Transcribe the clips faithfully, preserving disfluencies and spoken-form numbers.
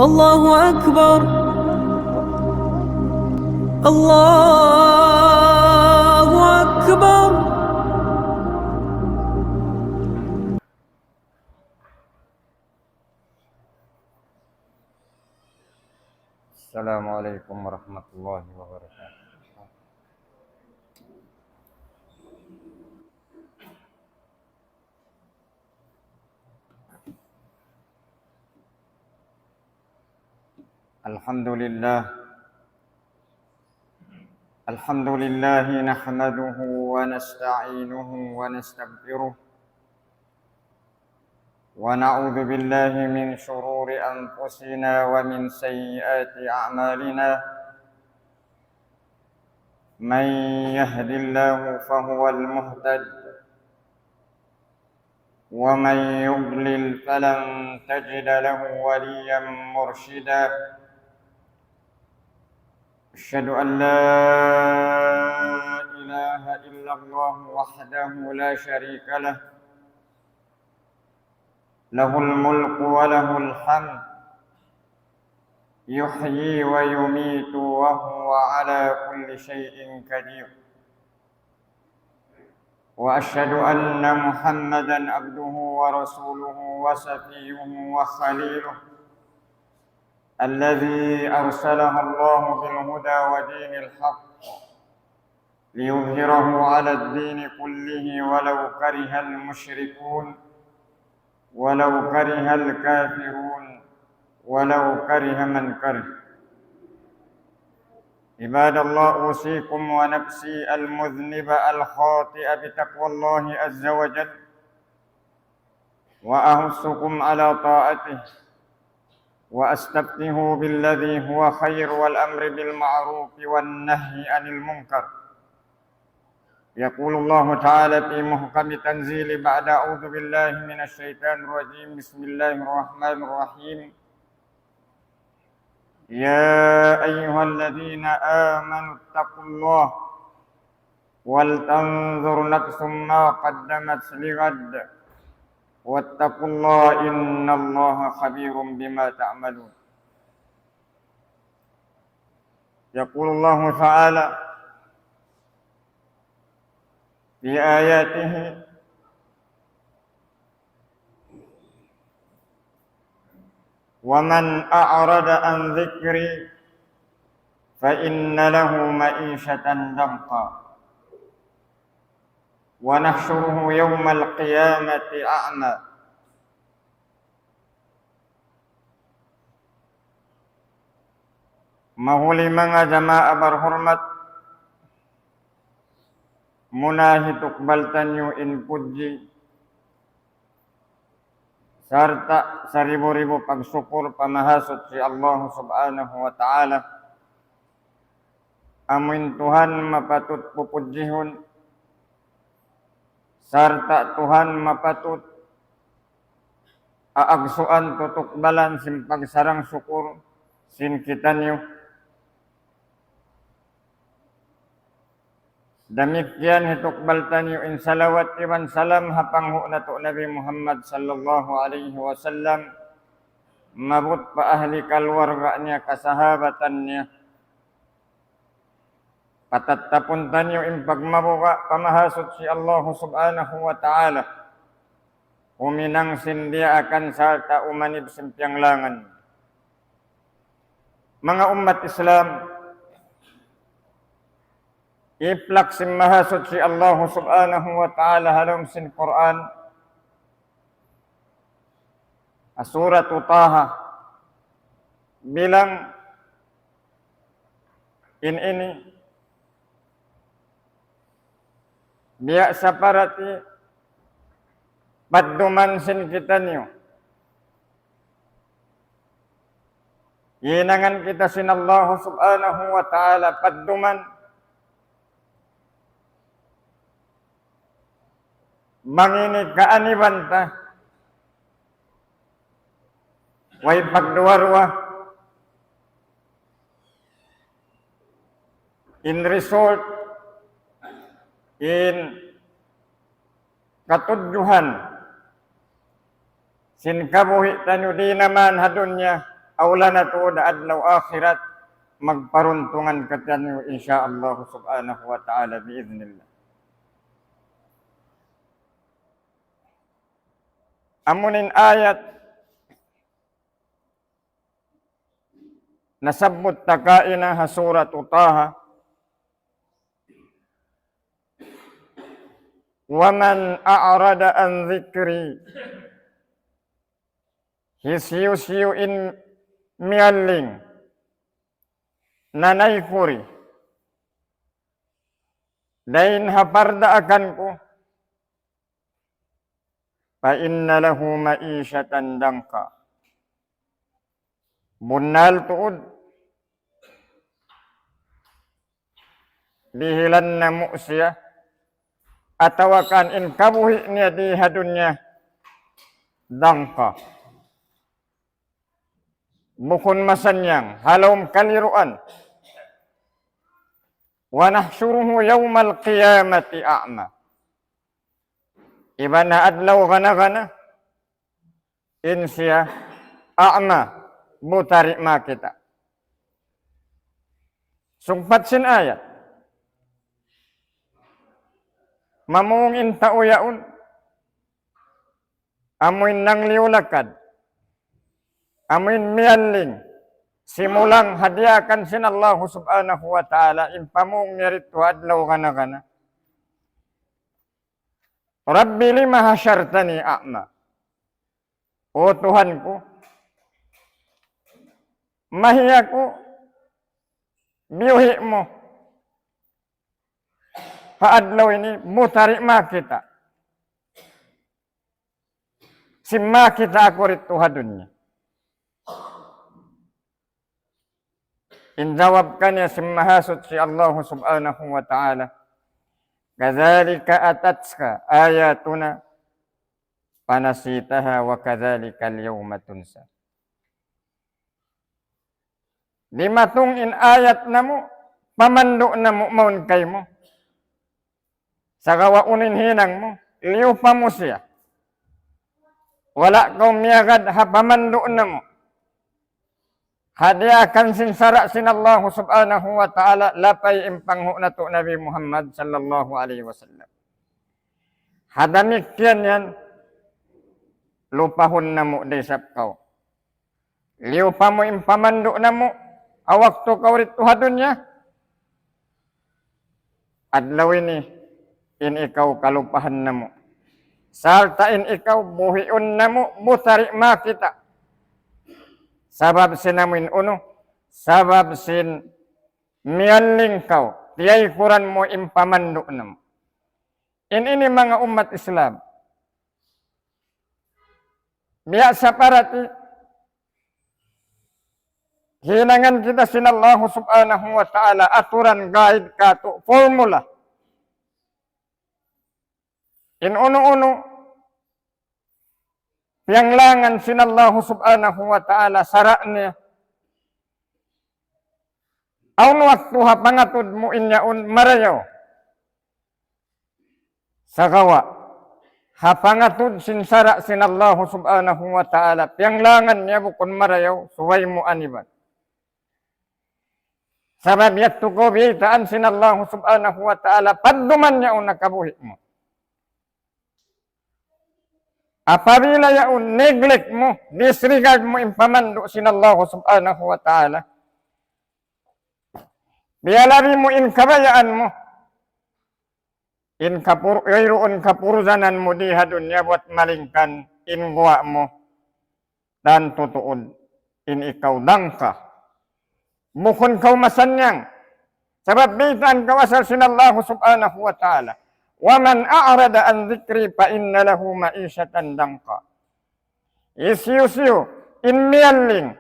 الله أكبر. الله أكبر. السلام عليكم ورحمة الله وبركاته. الحمد لله. الحمد لله نحمده ونستعينه ونستغفره، ونعوذ بالله من شرور أنفسنا ومن سيئات أعمالنا. من يهد الله فهو المهتد، ومن يضلل فلن تجد له وليا مرشدا. أشهد أن لا إله إلا الله وحده لا شريك له، له الملك وله الحمد، يحيي ويميت وهو على كل شيء قدير. وأشهد أن محمدا عبده ورسوله وصفيه وخليله، الذي أرسله الله بالهدى ودين الحق ليظهره على الدين كله ولو كره المشركون، ولو كره الكافرون، ولو كره من كره. عباد الله، أوصيكم ونفسي المذنب الخاطئ بتقوى الله عز وجل، وأحثكم على طاعته، وأستفتح بالذي هو خير والأمر بالمعروف والنهي عن المنكر. يقول الله تعالى في محكم تنزيله بعد أعوذ بالله من الشيطان الرجيم، بسم الله الرحمن الرحيم. يا أيها الذين آمنوا اتقوا الله ولتنظر نفس ما قدمت لغد واتقوا الله إن الله خبير بما تعملون. يقول الله تعالى في آياته: ومن أعرض عن ذكري فإن له معيشة ضنكا ونحشره يوم القيامة أعمى. Mahuli manga jamaa barhurmat, muna hitukbal taniyu in pudji sarta' saribu-ribu pagsukur pa Mahasuchi Allah Subhanahu wa Ta'ala. Amuin Tuhan mapatut pupudjihun, sarta' Tuhan mapatut aagsuan tutukbalan sin pagsarang-sukur sin kitaniyu. Damikkiyan hitukbal taniyu in salawat iban salam ha panghu' natu' Nabi Muhammad sallallahu alayhi wasallam, maabut pa ahli kaluwarga niya, kasahabatan niya. Patattapun taniyu in pagmabuga' pa Mahasuchi Allah Subhanahu wa Ta'ala, huminang sin diyaakan sarta' umanib sin piyanglangan. Manga ummat Islam, iplak sin Mahasuchi Allah Subhanahu wa Ta'ala ha lawm sin Qur'an, ha Suratu Taha, bilang in ini biya' saparati padduman sin kitaniyu. Hinangan kita sin Allah Subhanahu wa Ta'ala padduman. Bang ini kaaniban ta, way pagduwa-ruwa, in result, in katudjuhan sin kabuhi' taniyu di' na man ha dunya, Awla na tuud adlaw akhirat, magparuntungan kitaniyu, insya Allah subhanahu wa ta'ala, biiznillah. Amu in ayat nasabbut ta kaina ha Suratu Taha, ومن أعرض عن ذكري. Hisiyu-siyu in miyalling, nanaykuri dayn ha pardaakan ku, فإن له معيشة ضنكا. Bunnal tuud, dihilan namu' siya, atawa kan in kabuhi' niya di ha dunya, dangka. Bukun masannyang, ha lawm kaliruan. ونحشره يوم القيامة أعمى. Iban ha adlaw gana-gana, in siya a'ma, buta di' makita'. Sugpat sin ayat. Mamung in tau yaun, amuin nangliyu lakad, amuin miyalling, simulang ha diyaakan sin Allahu subhanahu wa ta'ala, in pamung niya didtu adlaw gana-gana. رب لم حشرتني أعمى. O Tuhan ku, mahiya ku biyuhi' mu ha adlaw ini buta di' makita'. Sin makita' aku didtu ha dunya. In jawab kaniya sin Mahasuchi Allah subhanahu wa ta'ala, كذلك أتتك آياتنا فنسيتها وكذلك اليوم تنسى. Dimatung in ayat namu', pamandu' namu' mawn kaymu. Sagawa' unu in hinang mu, liyupa mu siya. Wala' kaw miyagad ha pamandu' namu'. Ha diyaakan sin sara' sin Allahu subhanahu wa ta'ala, lapay in panghu' natu' Nabi Muhammad sallallahu alayhi wasallam. Ha damikkiyan yan, lupahun namu' da isab kaw. Liyupa mu in pamandu' namu', ha waktu kaw didtu ha dunya. Adlaw ini, in ikaw kalupahan namu'. Sarta' in ikaw buhiun namu', buta di' makita'. Sabab sin amu in unu, sabab sin miyalling kaw, tiyaykuran mu in pamandu' namu'. In ini manga ummat Islam. Biya' sa parati, hinangan kita sin Allahu subhanahu wa ta'ala, aturan, guide katu', formula. In unu-unu, piyanglangan sin Allahu subhanahu wa ta'ala, sara' niya. Awn waktu ha pangatud mu in yaun marayaw. Sagawa', ha pangatud sin sara' sin Allahu subhanahu wa ta'ala, piyanglangan niya bukun marayaw, subay mu aniban. Sabab yadtu kaw biyaytaan sin Allahu subhanahu wa ta'ala, padduman yaun ha kabuhi' mu. Apabila yaun neglect mu, disregard mu in pamandu' sin Allahu subhanahu wa ta'ala, biyalabi mu in kabayaan mu, in kapur-, wayruun kapuruzanan mu di ha dunya buwat malingkan in guwa' mu, tantu tuud in ikaw dangka. Bukun kaw masannyang. Sabab baytaan kaw asal sin Allahu subhanahu wa ta'ala, ومن أعرض عن ذكري فإن له معيشة ضنكا. Hisiyu-siyu in miyalling,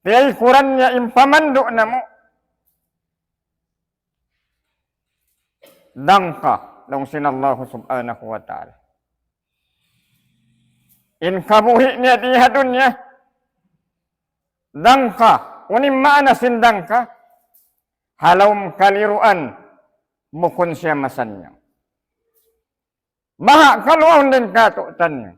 tiyaykuran niya in pamandu' namu', dangka, laung sin Allahu subhanahu wa ta'ala. In kabuhi' niya di ha dunya, dangka. Unu in maana sin dangka? Ha lawm kaliruan, bukun siya masannyang. Baha' kalu awn dayn kātu'niyu.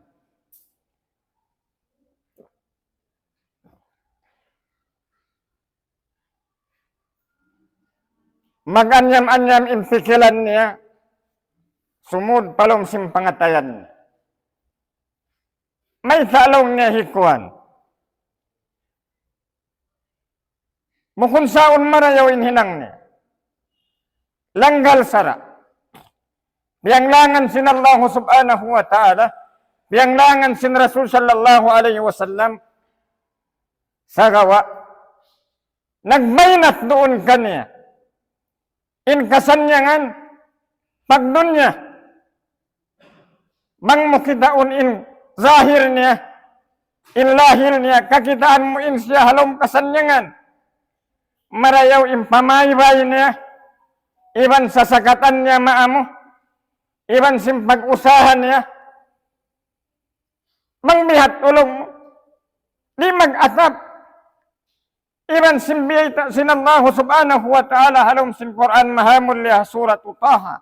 Mag-anyam-anyam in pikilan niya, sumud pa lawm sin pangatayan niya. Mayta' laung niya hi kuwan. Bukun saun marayaw in hinang niya. Langgal sara'. Piyanglangan sin Allah subhanahu wa ta'ala, piyanglangan sin Rasul sallallahu alayhi wasallam, sagawa' nagbaynat duun kaniya in kasannyangan pagdunya. Bang mu kitaun in zahir niya, in lahil niya, kakitaan mu in siya ha lawm kasannyangan. Marayaw in pamaybay niya, iban sasakatan niya maamu, iban sin pag-usaha niya. Bang biya' ha tulung mu, di' mag-atap. Iban sin biyayta' sin Allah subhanahu wa ta'ala ha lawm sin Qur'an mahamulliya, Suratu Taha.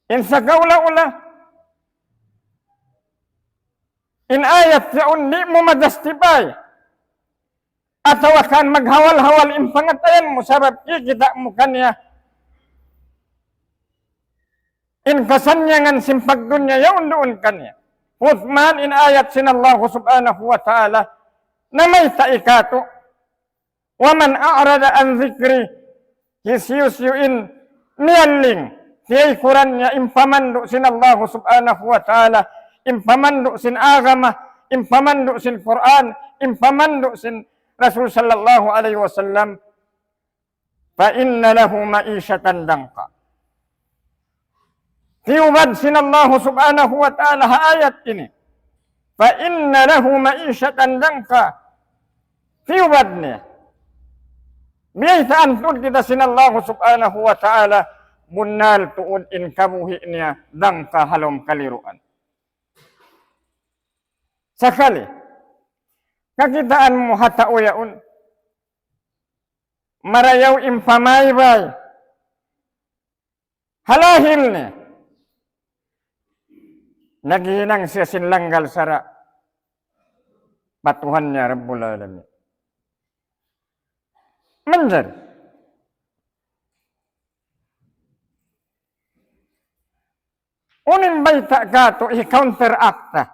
In sakaula-ula, in ayat yaun di' mu ma-justify. Atawa kan maghawal-hawal in pangatayan mu sabab kikita' mu kaniya in kasannyangan sin pagdunya yaun duun kaniya. Putman in ayat sin Allah subhanahu wa ta'ala, namayta' katu', ومن أعرض عن ذكري, hisiyu-siyu in miyalling, tiyaykuran niya in pamandu' sin Allah subhanahu wa ta'ala, in pamandu' sin agama, in pamandu' sin Qur'an, in pamandu' sin Rasul sallallahu alayhi wasallam, فإن له معيشة ضنكا. Tiyubad sin Allah subhanahu wa ta'ala ha ayat ini. فإن له معيشة ضنكا. Tiyubad niya. Biyaytaan tuud kita sin Allah subhanahu wa ta'ala, bunnal tuud in kabuhi' niya ضنكا ha lawm kaliruan. Sakali, kakitaan mu ha tau yaun, marayaw in pamaybay ha lahil niya. Naghihinang siya sin langgal sara' pa Tuhan niya Rabbul Alamin. Manjari. Unu in bayta' katu' hi-counteract ta.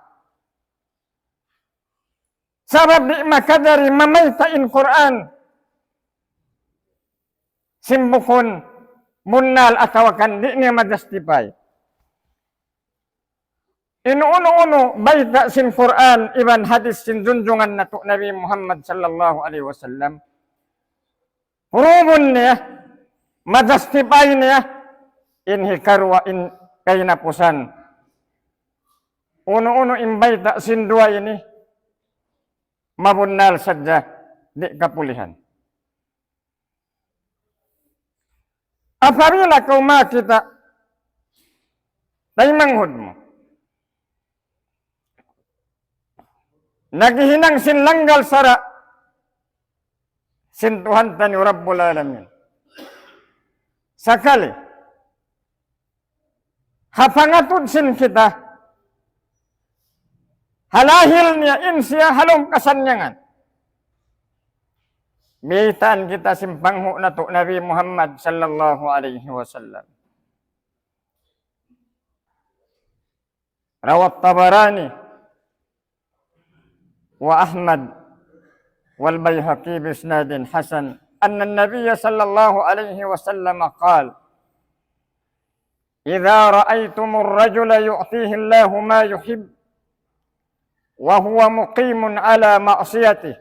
Sabab di' makajari mamayta' in Qur'an sin bukun bunnal atawa kan di' niya ma-justify. In unu-unu bayta' sin Qur'an iban hadith sin junjungan natu' Nabi Muhammad sallallahu alayhi wasallam, purubun niya, ma-justify niya, in hikaruwa in kahinapusan. Unu-unu in bayta' sin duwa ini, mabunnal sadja, di' kapulihan. Apabila kaw makakita', taymanghud mu, naghihinang sin langgal sara' sin Tuhan taniyu Rabbul Alamin. Sakali, ha pangatud sin kita, ha lahil niya in siya ha lawm kasannyangan. Biyaytaan kita sin panghu' natu' Nabi Muhammad sallallahu alayhi wasallam. روى الطبراني وأحمد والبيهقي بإسناد حسن أن النبي صلى الله عليه وسلم قال: إذا رأيتم الرجل يعطيه الله ما يحب وهو مقيم على معصيته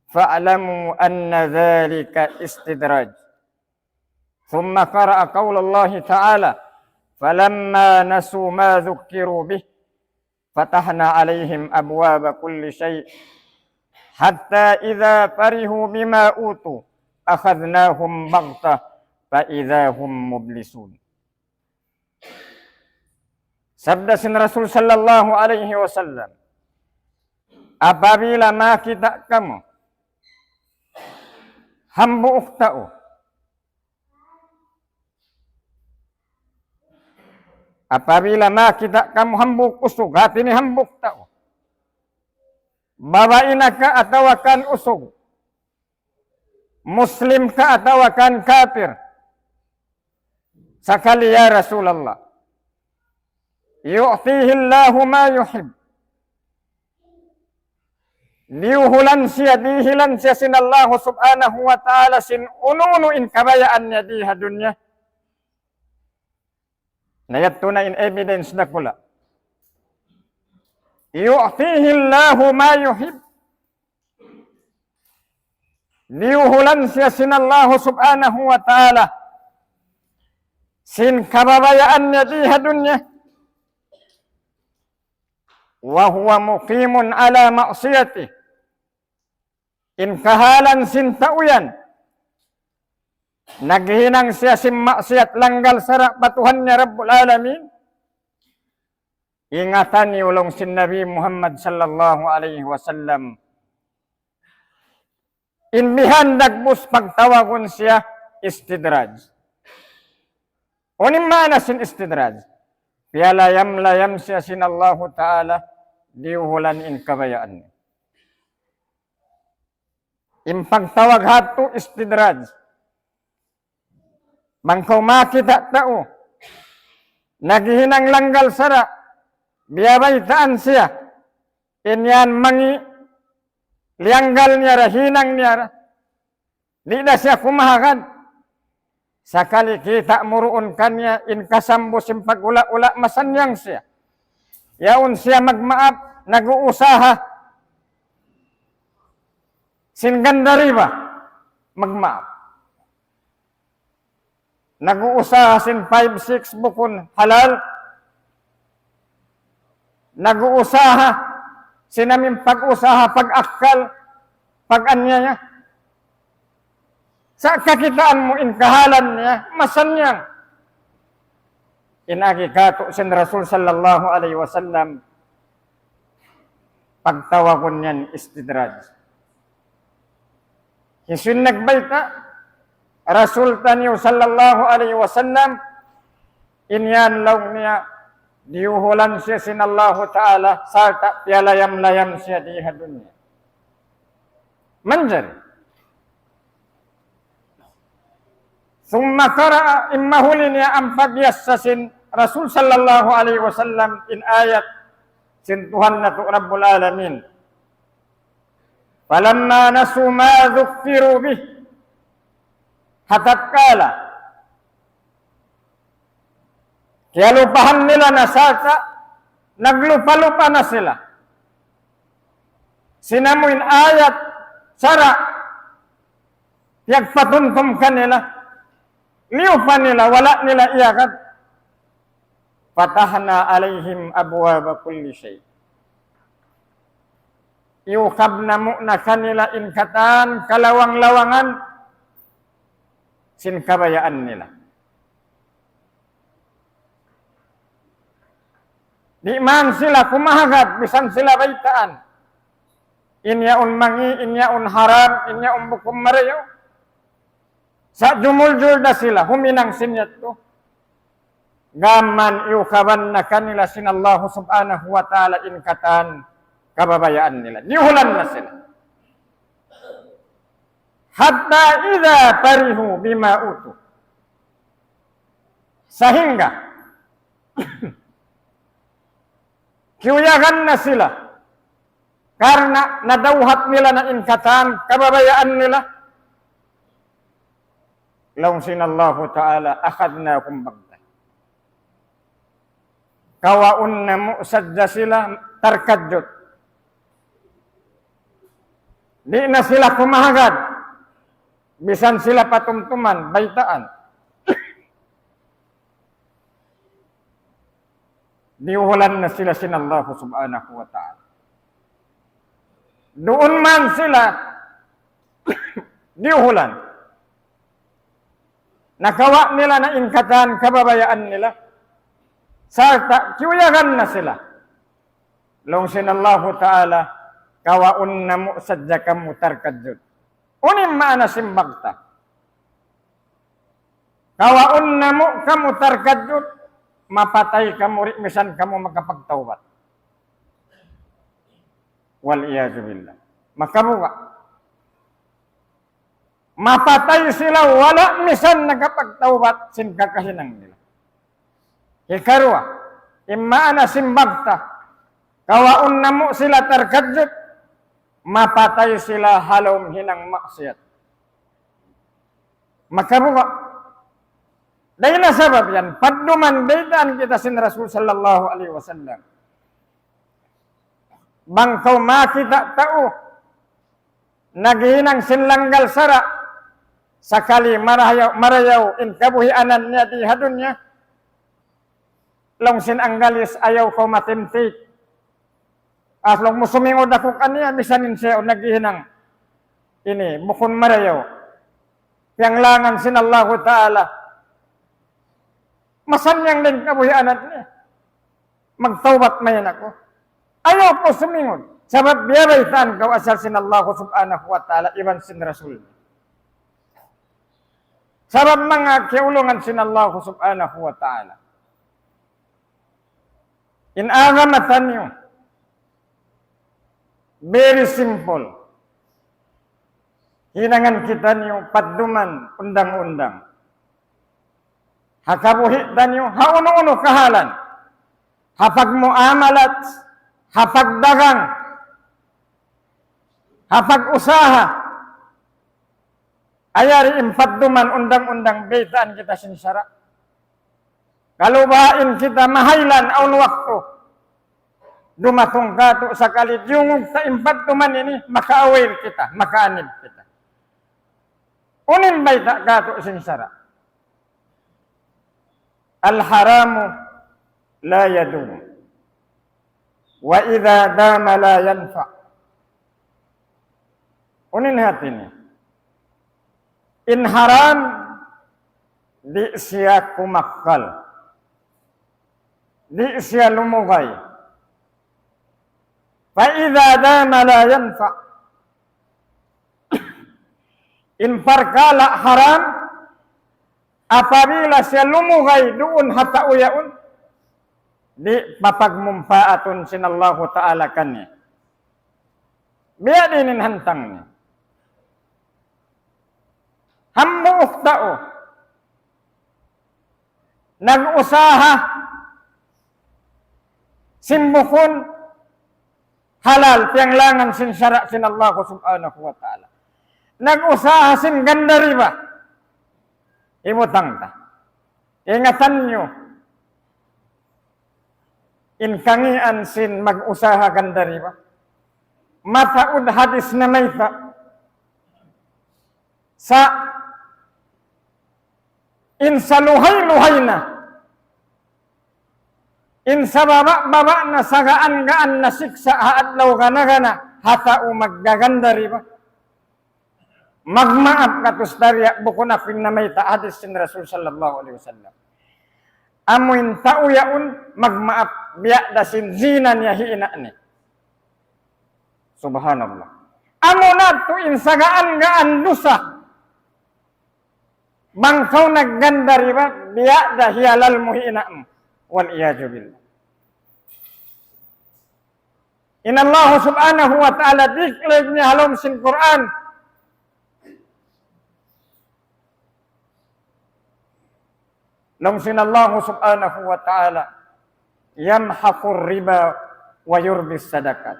فاعلموا أن ذلك استدراج. ثم قرأ قول الله تعالى: فلما نسوا ما ذكروا به فتحنا عليهم أبواب كل شيء حتى إذا فرحوا بما أوتوا أخذناهم بغتة فإذا هم مبلسون. Sabda sin Rasul sallallahu alayhi wasallam, apabila makakita' kamu hambuuk tau, apabila makakita' kamu hambuuk usug, hati niya hambuuk tau, babai na ka atawa kan usug, Muslim ka atawa kan kafir. Sakali, ya Rasulullah. يعطيه الله ما يحب. Diyuhulan siya, dihilan siya sin Allah subhanahu wa ta'ala sin unu-unu in kabayaan niya di ha dunya. Na yadtu na in evidence dakula'. يعطيه الله ما يحب. Diyuhulan siya sin Allah subhanahu wa ta'ala sin kabayaan niya di ha dunya. وهو مقيم على معصيته. In kahalan sin tau yan, naghinang siya sin maksiyat, langgal sara' pa Tuhan niya Rabbul Alamin. Ingatan niyu laung sin Nabi Muhammad sallallahu alayhi wasallam. In bihan dagbus pagtawagun siya istidraj. Unu in maana sin istidraj? Piyalayam-layam siya sin Allahu Ta'ala, diyuhulan in kabayaan niya. In pagtawag hatu istidraj. Bang kaw makakita' tau naghihinang langgal sara', biyabaytaan siya, in yan mangi', liyanggal niya ra, hinang niya ra, di' da siya kumahagad. Sakali kita' mu duun kaniya in kasambu sin pag-ula-ula, masannyang siya. Yaun siya magmaap, nag-uusaha sin ganda riba, magmaap. Nag-uusaha sin five, six bukun halal. Nag-uusaha sin amu in pag-usaha, pag-akkal, pag-anyaya. Sa' kakitaan mu in kahalan niya, masannyang. In agi katu' sin Rasul sallallahu alayhi wasallam, pagtawagun yan istidraj. Hisiyu in nagbayta'? Rasul taniyu sallallahu alayhi wasallam, in yan laung niya, diyuhulan siya sin Allahu Ta'ala, sarta' piyalayam-layam siya di ha dunya. Manjari. ثم قرأ, in mahuli niya ampa biyassa sin Rasul sallallahu alayhi wasallam in ayat sin Tuhan natu' Rabbul Alamin. فلما نسوا ما ذكروا به. Ha tatkala kiyalupahan nila na sarta' naglupa-lupa na sila sin amu in ayat sara' piyagpatumtum kanila, liyupa nila, wala' nila iyagad. فتحنا عليهم أبواب كل شيء. Iyukab namu' na kanila in katan kalawang-lawangan sin kabayaan nila. Di' man sila kumahagad, misan sila baytaan. In yaun mangi', in yaun haram, in yaun bukun marayaw. Sa' jumuljul da sila, huminang sin yadtu. Gām man iyukaban na kanila sin Allahu subhanahu wa ta'ala in katan kabayaan nila. Diyuhulan na sila. حتى إذا فرحوا بما أوتوا. Sahingga kiyuyagan na sila. Karna' nadawhat nila na in katan kabayaan nila. Laung sin Allahu Ta'ala, أخذناهم بغتة. Kawaun namu' sadja sila tarkadjut. Di' na sila kumahagad. Misan sila patumtuman, baytaan. Diyuhulan na sila sin Allahu subhanahu wa ta'ala. Duun man sila diyuhulan. Nakawa' nila na in katan kabayaan nila. Sarta' kiyuyagan na sila. Laung sin Allahu Ta'ala, kawaun namu' sadja kamu tarkadjut. Unu in maana sin bagta? Kawaun namu' kamu tarkadjut, mapatay kamu di' misan kamu makapagtawbat. والعياذ بالله. Makabuga'. Mapatay sila wala' misan nakapagtawbat sin kakahinang nila. Hikaruwa, in maana sin bagta', kawaun namu' sila tarkadjut, mapatay sila ha lawm hinang maksiyat. Makabuga'. Dayn ha sabab yan, padduman baytaan kita sin Rasul sallallahu alayhi wasallam. Bang kaw makakita' tau naghinang sin langgal sara', sakali marayaw, marayaw in kabuhianan niya di ha dunya, laung sin Anggalis, ayaw kaw matimtik. Aslung mu sumingud aku kaniya, misan in siya naghihinang ini, bukun marayaw. Piyanglangan sin Allahu Ta'ala. Masannyang da in kabuhianan niya. Magtawbat mayan aku. Ayaw kaw sumingud. Sabab biyabaytaan kaw asal sin Allah subhanahu wa ta'ala iban sin Rasul. Sabab manga kiyaulungan sin Allah subhanahu wa ta'ala. In agama taniyu, very simple. Hinangan kitaniyu padduman undang-undang. Ha kabuhi' taniyu, ha unu-unu kahalan. Ha pagmuamalat, ha pagdagang, ha pag-usaha. Ayari in padduman undang-undang baytaan kita sin sara'. Kalu ba in kita mahaylan awn waktu dumatung katu' sakali diyungug ta in padduman ini, maka-aware kita, makaanib kita. Unu in bayta' katu' sin sara'? الحرام لا يدوم وإذا دام لا ينفع. Unu in hati niya? In haram, di' siya kumakkal. Di' siya lumugay. فإذا دام لا ينفع. In parkala' haram, apabila siya lumugay duun ha tau yaun, di' papagmumpaatun sin Allahu Ta'ala kaniya. Biya' diin in hantang niya? Hambuuk tau nag-usaha sin bukun halal, piyanglangan sin sara' sin Allah subhanahu wa ta'ala. Nag-usaha sin ganda riba. Hibutang ta. Ingatan niyu, in kangīan sin mag-usaha ganda riba. Mataud hadis namayta'. Sa' in saluhay-luhay na, in sababa'-baba' na, sagaan-gaan na siksa' ha adlaw gana-gana, ha tau maggaganda riba. Magmaap katu' istorya, bukun aku in namayta', hadis sin Rasul sallallahu alayhi wasallam. Amu in tau yaun magmaap, biya' da sin zina niya hi ina' niya. Subhanallah. Amu na tuud in sagaan-gaan dusa. Bang kaw nagganda riba, biya' da hiyalal mu hi ina' mu. والعياذ بالله. In Allah subhanahu wa ta'ala declare niya ha lawm sin Qur'an. Laung sin Allah subhanahu wa ta'ala, يمحق الربا ويربي الصدقات.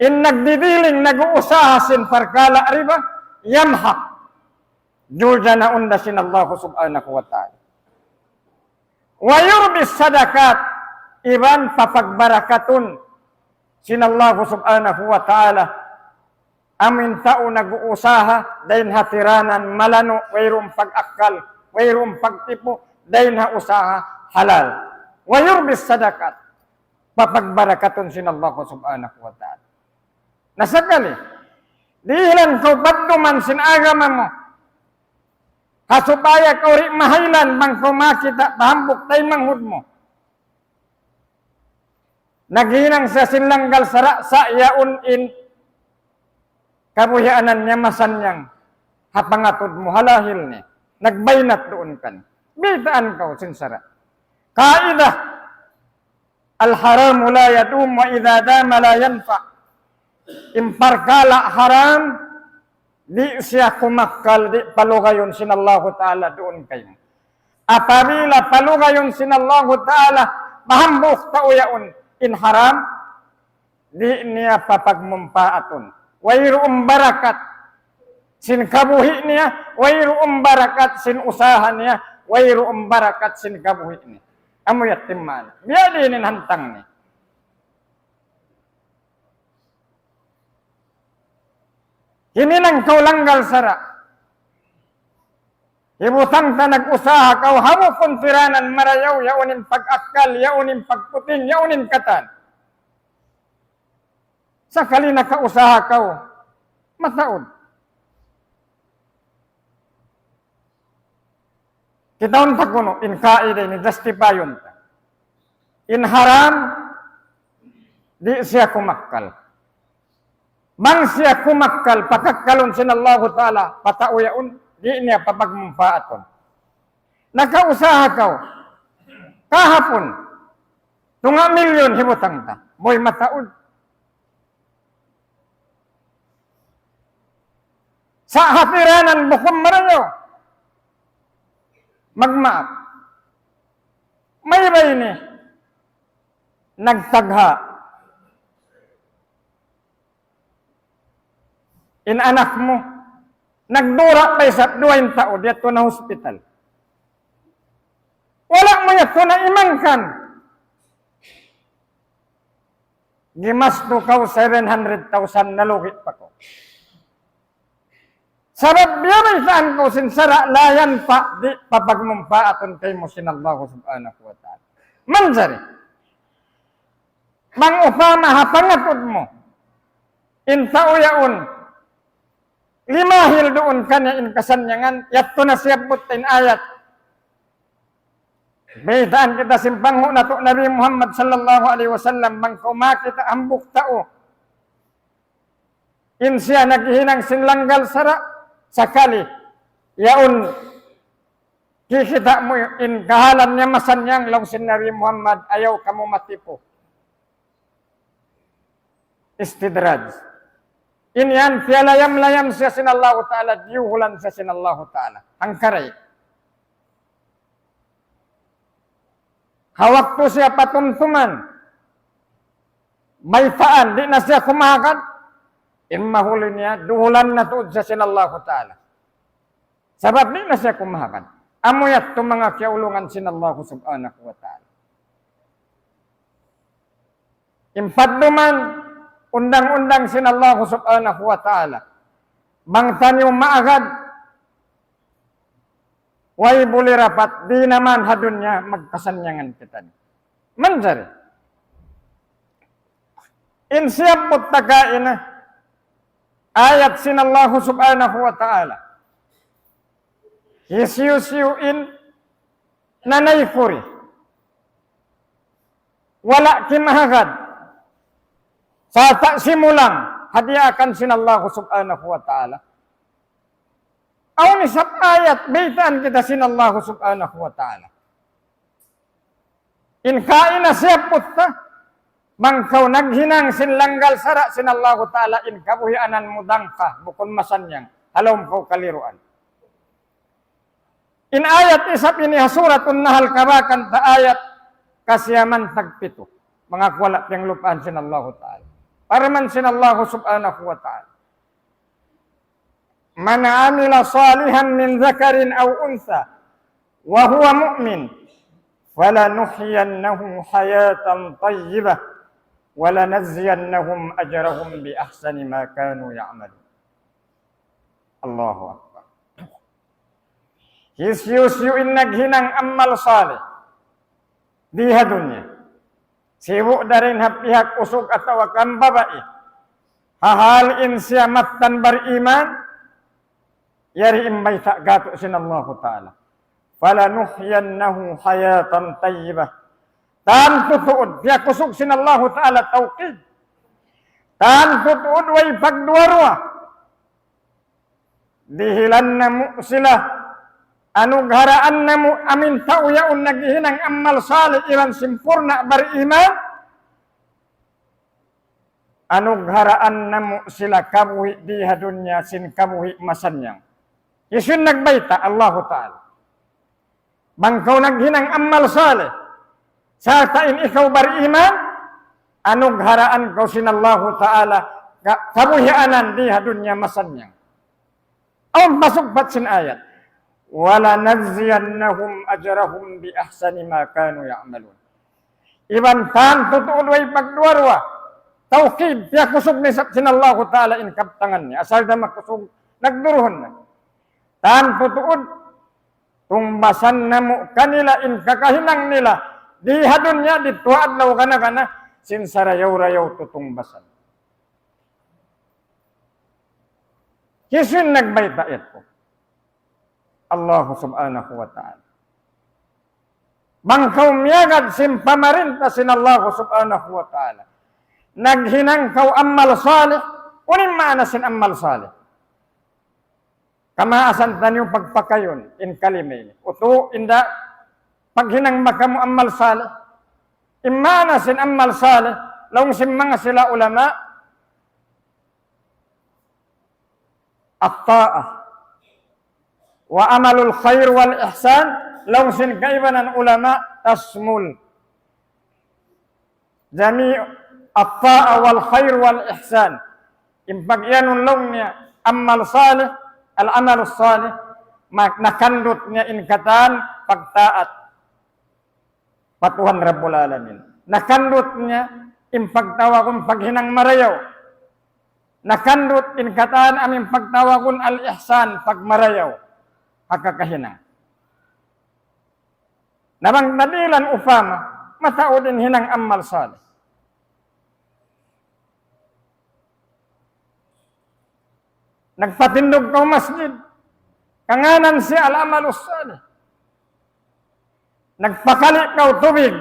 In nagdidiling, nag-uusaha sin parkala' riba, يمحق. Julja na unda sin Allah subhanahu wa ta'ala. ويربي الصدقات, iban papagbarakatun sin Allah subhanahu wa ta'ala. Amu in tau nag-uusaha, dayn ha tiranan malanu', wayruun pag-akkal, wayruun pagtipu', dayn ha usaha halal. ويربي الصدقات. Papagbarakatun sin Allah subhanahu wa ta'ala. Na sakali, dihilan kaw padduman sin agama mu. Ha supaya kaw di' mahaylan bang kaw makakita' pa hambuuk taymanghud mu naghinang siya sin langgal sara', sa' yaun in kabuhianan niya masannyang ha pangatud mu, ha lahil niya. Nagbaynat duun kan. Baytaan kaw sin sara'. Kaidah. الحرام لا يدوم وإذا دام لا ينفع. In parkala' haram, di' siya kumakkal, di' palugayun sin Allahu Ta'ala duun kaymu. Apabila palugayun sin Allahu Ta'ala, mahambuuk tau yaun in haram, di' niya papagmumpaatun. Wayruun barakat sin kabuhi' niya, wayruun barakat sin usaha niya, wayruun barakat sin kabuhi' niya. Amu yadtu in maana. Biya' diin in hantang niya. Himinang kaw langgal sara'. Hibutang ta nag-usaha kaw, ha bukun tiranan marayaw, yaun in pag-akkal, yaun in pagputing, yaun in katan. Sakali nakausaha kaw, mataud. Kitaun ta kunu', in kaida ini, justifyun ta. In haram, di' siya kumakkal. Bang siya kumakkal, pakakkalun sin Allahu Ta'ala, pa tau yaun, di' niya papagmumpaatun. Nakausaha kaw, kahapun, tunga' milyun hibutang ta, buhi mataud. Sa' ha tiranan bukun marayaw. Magmaap. Maybay ini. Nagtagha'. In anak mu. Nagdura' pa isab duwa in tau, diyadtu na hospital. Wala' mu yadtu na imangkan. Gimastu kaw seven hundred thousand, nalugi pa kaw. Sabab biya' baytaan kaw sin sara', la yanfa', di' papagmumpaatun kaymu sin Allahu Subhanahu wa Ta'ala. Manjari. Bang upama ha pangatud mu, in tau yaun, limahil duun kaniya in kasannyangan, yadtu na siyabbut in ayat. Baytaan kita sin panghu' natu' Nabi Muhammad sallallahu alayhi wasallam, bang kaw makakita' hambuuk tau. In siya naghihinang sin langgal sara', sakali. Yaun, kikita' mu in kahalan niya masannyang, laung sin Nabi Muhammad, ayaw kamu matipu. Istidraj. In yan, piyalayam-layam siya sin Allahu Ta'ala, diyuhulan siya sin Allahu Ta'ala. Hangkaray. Ha waktu siya patumtuman, baytaan, di' na siya kumahagad, in mahuli niya, duhulan na tuud siya sin Allahu Ta'ala. Sabab di' na siya kumahagad. Amu yadtu manga kiyaulungan sin Allahu Subhanahu wa Ta'ala. In padduman, undang-undang sin Allahu Subhanahu wa Ta'ala. Bang taniyu maagad, way buli rapat, di' na man ha dunya magkasannyangan kita. Manjari. In siyabbut ta kaina, ayat sin Allahu Subhanahu wa Ta'ala. Hisiyu-siyu in nanay kuri. Wala' kimahagad. Sarta' simulang ha diyaakan sin Allahu Subhanahu wa Ta'ala. Awn isab ayat, baytaan kita sin Allahu Subhanahu wa Ta'ala. In kaina siyabbut ta, bang kaw naghinang sin langgal sara' sin Allahu Ta'ala, in kabuhianan mu dangka, bukun masannyang, ha lawm kaw kaliruan. In ayat isab ini ha Suratun Nahl, kabakan ta ayat kasiyaman tagpitu. Manga kuwala' piyanglupahan sin Allahu Ta'ala. Parman sin Allahu Subhanahu wa Ta'ala. من عمل صالحا من ذكر أو أنثى وهو مؤمن فلنحيينه حياة طيبة ولنجزينهم أجرهم بأحسن ما كانوا يعملون. Allahu Akbar. Hisiyu-siyu in naghinang amal salih di ha dunya, sibu' dayn ha pihak usug atawa kan babai, ha hal in siya mattan bariman, yari in bayta' gatu' sin Allahu Ta'ala. فلنحيينه حياة طيبة. Tantu tuud, piyag-usug sin Allahu Ta'ala tawkid. Tantu tuud way pagduwa-ruwa. Dihilan namu' sila, anugharaan namu' amin tau yaun naghihinang amal salih iban simpurna' bariman. anugharaan namu' sila kabuhi' di ha dunya sin kabuhi' masannyang. Hisiyu in nagbayta'? Allahu Ta'ala. Bang kaw naghinang amal salih, sarta' in ikaw bariman, anugharaan kaw sin Allahu Ta'ala ka-, kabuhianan di ha dunya masannyang. Awn pasugpat sin ayat, وَلَنَجْزِيَنَّهُمْ أَجْرَهُمْ بِأَحْسَنِ مَا كَانُوا يَعْمَلُونَ. Iban tantu tuud way pagduwa-ruwa. Tawkid, piyakusug na isab sin Allahu Ta'ala in kabtangan niya. Asal da makusug, nagduruhun na. Tantu tuud, tungbasan namu' kanila in kakahinang nila. Di ha dunya, didtu ha adlaw kana-kana, sin sarayaw-rayaw tutungbasan. Hisiyu in nagbayta' yadtu? Allahu Subhanahu wa Ta'ala. Bang kaw miyagad sin pamarinta sin Allahu Subhanahu wa Ta'ala, naghinang kaw amal salih, unu in maana sin amal salih? Kamaasan taniyu pagpakayun in kalima ini. Utu', inda', paghinang ba kamu amal salih? In maana sin amal salih, laung sin manga sila ulama, الطاعة وعمل الخير والإحسان, laung sin kaibanan ulama, تشمل جميع الطاعة والخير والإحسان. In pag-iyanun laung niya, amal salih, al-amalus salih, ma-, nakandut niya in katan pagtaat pa Tuhan Rabbul Alamin. Nakandut niya in pagtawagun paghinang marayaw. Nakandut in katan amu in pagtawagun al-ihsan, pagmarayaw ha kakahinang. Na bang nadihilan upama, mataud in hinang amal salih. Nagpatindug kaw masjid, kangānan siya al-amalus salih. Nagpakali' kaw tubig,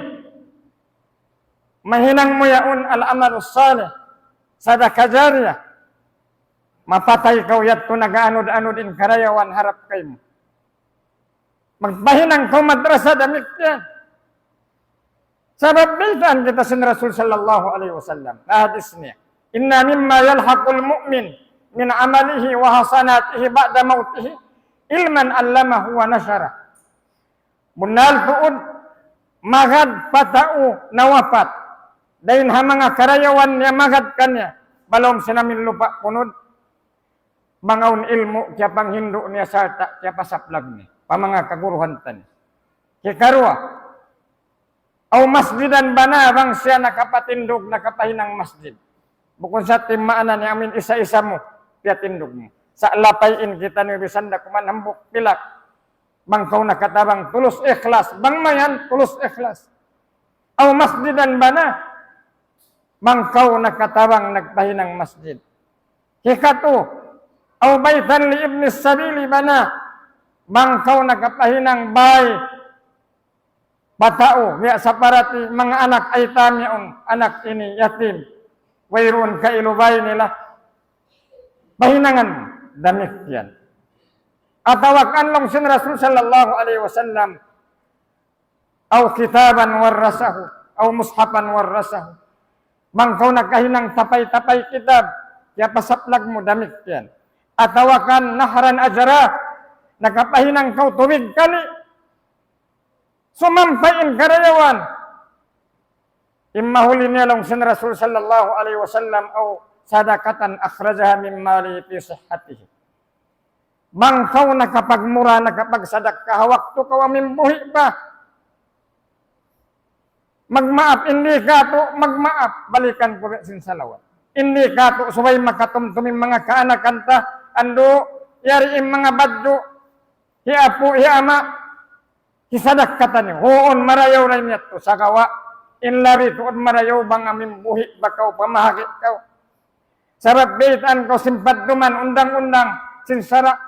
mahinang mu yaun al-amalus salih, sadaka jariyah. Mapatay kaw yadtu nag-anud-anud in karayawan harap kaymu. Magpahinang kaw madrasa damikkiyan. Sabab baytaan kita sin Rasul sallallahu alayhi wasallam. Na hadis niya, إن مما يلحق المؤمن من عمله وحسناته بعد موته علما علمه ونشره. Bunnal tuud, magad pa tau nawapat. Dayn ha manga karayawan niya magad kaniya, balum sin amin lupa' kunud, bang awn ilmu' kiyapanghindu' niya sarta' kiyapasaplag niya pa manga kaguruhan taniya. Hikaruwa, أو مسجدا بنى, bang siya nakapatindug, nakapahinang masjid. Bukun sa' timaana niya amin isa-isa mu, piyatindug mu. Sa' lapay in kitaniyu bisan da kuman hambuuk pilak. Bang kaw nakatabang tulus ikhlas, bang mayan tulus ikhlas. أو مسجدا بنى, bang kaw nakatabang nagpahinang masjid. Hikatu, أو بيتا لابن السبيل بنى, bang kaw nakapahinang bāy pa tau, biya' sa parati manga anak aytam yaun, anak ini yatim, wayruun kailu bāy nila, pahinangan damikkiyan. Atawa kan laung sin Rasul sallallahu alayhi wasallam, أو كتابا ورثه, أو مصحفا ورثه. Bang kaw nakahinang tapay-tapay kitab, kiyapasaplag mu damikkiyan. Atawa kan نهرا أجراه, nakapahinang kaw tubig kali'. Sumampay in karayawan. In mahuli niya laung sin Rasul sallallahu alayhi wasallam, أو صدقة أخرجها من ماله في صحته. Bang kaw nakapagmura, nakapagsadakka ha waktu kaw amin buhi' pa. Magmaap, in di' katu', magmaap, balikan ku biya' sin salawat. In di' katu', subay makatumtum in manga kaanakan ta, andu', yari in manga badju', hi apu', hi ama', hisadakka taniyu. Huun, marayaw ra in yadtu, sagawa', in labi tuud marayaw bang amin buhi' pa kaw, pamahagi' kaw. Sabab baytaan kaw sin padduman undang-undang sin sara'.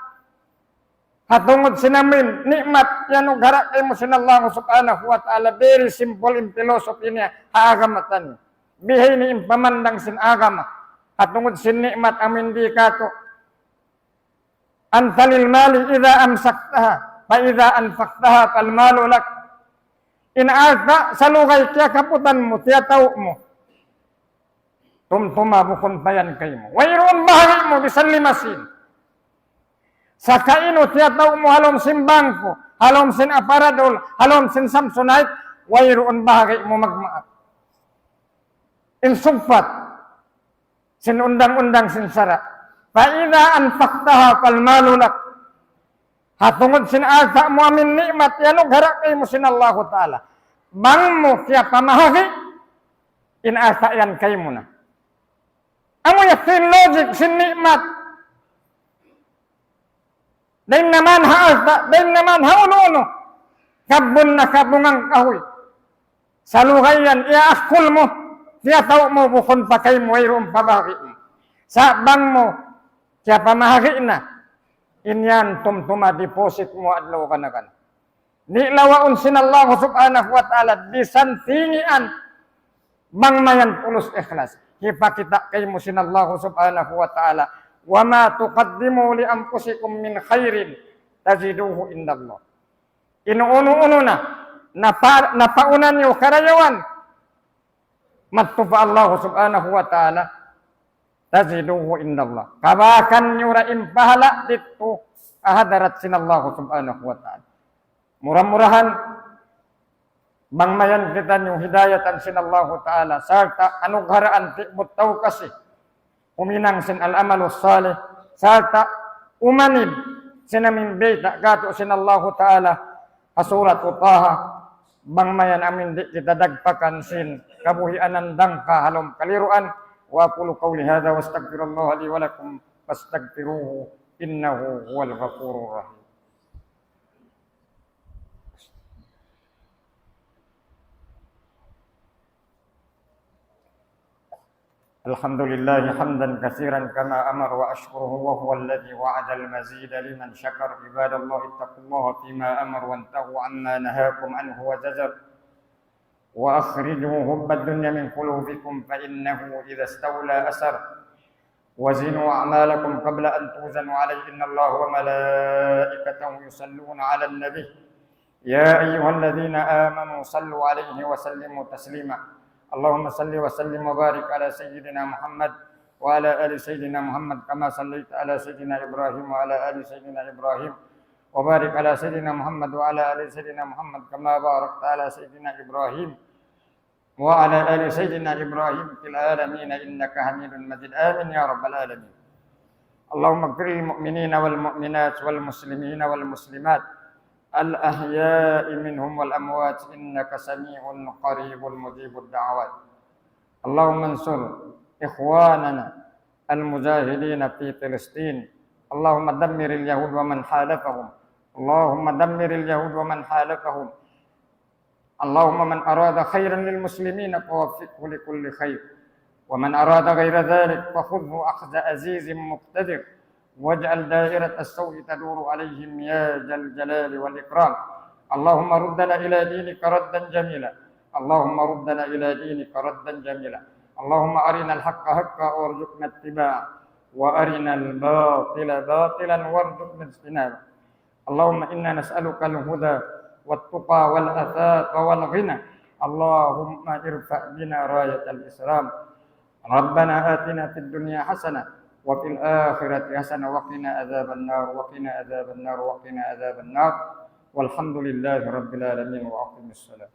Ha tungud sin amin ni'mat iyanugara' kaymu sin Allah subhanahu wa ta'ala, very simple in philosophy niya ha agama taniyu. Bihaini in pamandang sin agama. Ha tungud sin ni'mat amin di' katu'. أنت للمال إذا أمسكتها، فإذا أنفقتها فالمال لك. In alta' salugay kiyakaputan mu, tiyatau' mu. Tumtuma bukun pa yan kaymu. Wayruun bahagi' mu bisan lima sin. Saka inu tiyatau' mu ha lawm sin bangko, ha lawm sin Aparadol, ha lawm sin Samsonite, wayruun bahagi' mu magmaap. In sugpat sin undang-undang sin sara'. فإذا أنفقتها فالمال لك. Ha tungud sin alta' mu amin ni'mat iyanughara' kaymu sin Allahu Ta'ala. Bang mu kiyapamahagi', in alta' yan kaymu na. Amu yan in logic sin ni'mat. Dayn naman ha alta', dayn naman ha unu-unu. Kabbun na kabungan kahuy. Salugayan, iyaakkul mu, tiyatau' mu bukun pa kaymu, wayruun pa bahagi' mu. Sa' bang mu kiyapamahagi' na, in yan tumtuma deposit mu adlaw gana-gana. Di' lawaun sin Allah subhanahu wa ta'ala, bisan tingian, bang mayan tulus ikhlas. Hipakita' kaymu sin Allah subhanahu wa ta'ala, وما تقدموا لأنفسكم من خير تجدوه عند الله. In unu-unu na, napa-, napauna niyu karayawan, madtu pa Allah subhanahu wa ta'ala, تجدوه عند الله. Kabakan niyu da in pahala' didtu ha hadarat sin Allah subhanahu wa ta'ala. Mura-murahan, bang mayan kitaniyu hidayatan sin Allah ta'ala, sarta' anugharaan tibuuk tau kasi, huminang sin al-amalus salih, sarta' umanib sin amin bayta' katu' sin Allahu Ta'ala ha Surat Taha, bang mayan amin di' kita dagpakan sin kabuhianan dangka ha lawm kaliruan. وأقول قولي هذا وأستغفر الله لي ولكم فاستغفروه إنه هو الغفور الرحيم. الحمد لله حمدا كثيرا كما أمر، وأشكره وهو الذي وعد المزيد لمن شكر. عباد الله، اتقوا الله فيما أمر وانتهوا عما نهاكم عنه وزجر، وأخرجوا حب الدنيا من قلوبكم فإنه إذا استولى أسر، وزنوا أعمالكم قبل أن توزنوا عليه إن الله وملائكته يصلون على النبي يا أيها الذين آمنوا صلوا عليه وسلموا تسليما. اللهم صل وسلم وبارك على سيدنا محمد وعلى آل سيدنا محمد كما صليت على سيدنا إبراهيم وعلى آل سيدنا إبراهيم، وبارك على سيدنا محمد وعلى آل سيدنا محمد كما باركت على سيدنا إبراهيم وعلى آل سيدنا إبراهيم في العالمين إنك حميد مجيد. آمين يا رب العالمين. اللهم اغفر للمؤمنين والمؤمنات والمسلمين والمسلمات الأحياء منهم والأموات إنك سميع قريب مجيب الدعوات. اللهم انصر إخواننا المجاهدين في فلسطين. اللهم دمر اليهود ومن حالفهم. اللهم دمر اليهود ومن حالفهم. اللهم من أراد خيرا للمسلمين فوفقه لكل خير، ومن أراد غير ذلك فخذه أخذ عزيز مقتدر، واجعل دائرة السوء تدور عليهم يا ذا الجلال والإكرام. اللهم ردنا إلى دينك ردا جميلا. اللهم ردنا إلى دينك ردا جميلا. اللهم أرنا الحق حقا وارزقنا اتباعه، وأرنا الباطل باطلا وارزقنا اجتنابه. اللهم إنا نسألك الهدى والتقى والعفاف والغنى. اللهم ارفع بنا راية الإسلام. ربنا آتنا في الدنيا حسنة وفي الآخرة حسنة وقنا عذاب النار، وقنا عذاب النار، وقنا عذاب النار. والحمد لله رب العالمين، وأقم الصلاة.